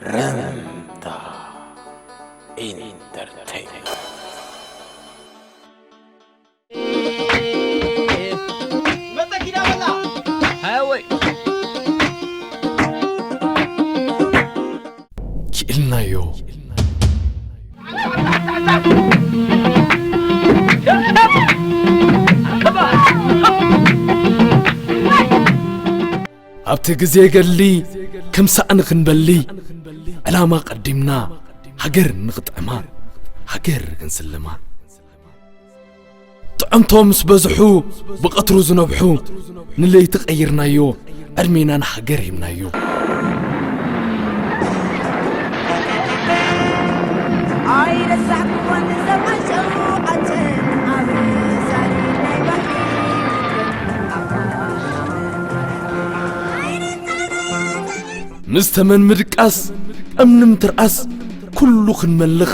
ረምታ ኢንተርቴይንመንት። ክኢልናዮ። ኣብቲ ግዜ ገድሊ ከም ሳእኒ ክንበሊ ዕላማ ቀዲምና፣ ሃገር ንኽጥዕማ፣ ሃገር ክንስልማ። ጥዕምቶ ምስ በዝሑ ብቐትሩ ዝነብሑ፣ ንለይቲ ቀይርናዮ፣ ዕድሜና ንሃገር ሂብናዮ። ኣይረሳዕኩዎን ዘመን ሸውዓተ ኣብ ሳሪ ናይ ባሕሪ ምስ ተመን ምድቃስ፣ እምኒ ምትርኣስ፣ ኩሉ ክንመልኽ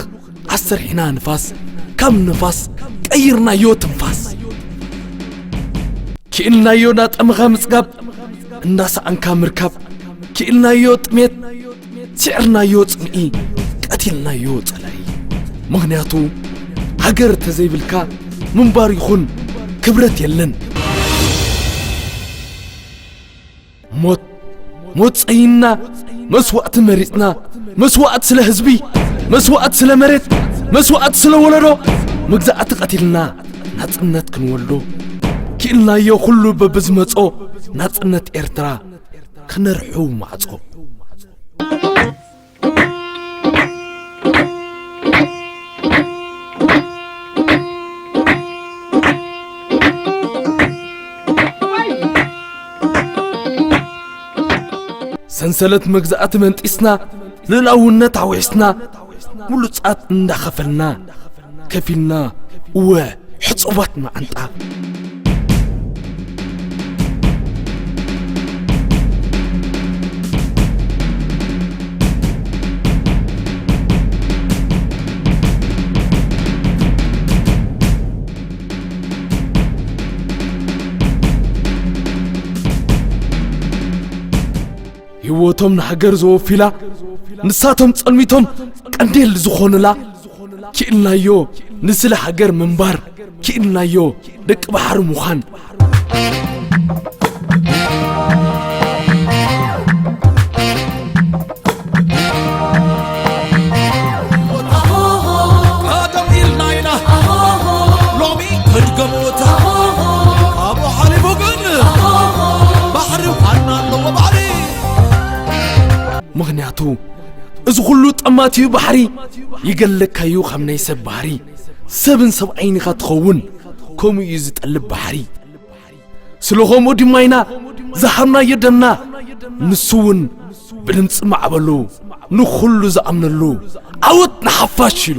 ኣሰርሒና ንፋስ፣ ካብ ንፋስ ቀይርናዮ ትንፋስ። ክኢልናዮ ናጠመኻ ምጽጋብ፣ እንዳሰኣንካ ምርካብ፣ ክኢልናዮ ጥሜት፣ ስዒርናዮ ጽምኢ፣ ቀቲልናዮ ጸላኢ። ምኽንያቱ ሃገር ተዘይብልካ ምንባር ይኹን ክብረት የለን። ሞት፣ ሞት ጸይንና፣ መስዋእቲ መሪጽና፣ መስዋእቲ ስለ ህዝቢ፣ መስዋእቲ ስለ መሬት፣ መስዋእቲ ስለ ወለዶ፣ መግዛእቲ ቀቲልና ናጽነት ክንወልዶ ክኢልናዮ። ኩሉ በብዝመጾ ናጽነት ኤርትራ ክነርሑ ማዕጾ። ሰንሰለት መግዛእቲ መንጢስና፣ ልእላውነት ኣውሒስና፣ ብሉጻት እንዳኸፈልና፣ ከፊልና፣ እወ፣ ሕጹባት መዓንጣ። ህይወቶም ንሃገር ዘወፊላ፣ ንሳቶም ጸልሚቶም ቀንዴል ዝኾኑላ፣ ክኢልናዮ ንስለ ሃገር ምንባር፣ ክኢልናዮ ደቂ ባሕሪ ምዃን። ቀደም ኢልና ኢና ሎሚ ክንገምታ። ካብኡ ሓሊፉ ግን ባሕሪ ዋና ኣለዎ ባሕሪ። ምኽንያቱ እዚ ኩሉ ጠማት እዩ ባሕሪ። ይገለካዩ ካብ ናይ ሰብ ባህሪ። ሰብን ሰብኣይን ኢኻ ትኸውን፣ ከምኡ እዩ ዝጠልብ ባሕሪ። ስለ ከምኡ ድማ ኢና ዝሃብናዮ ደና። ንሱ እውን ብድምፂ ማዕበሉ ንኹሉ ዝኣምነሉ ዓወት ንሓፋሽ ኢሉ።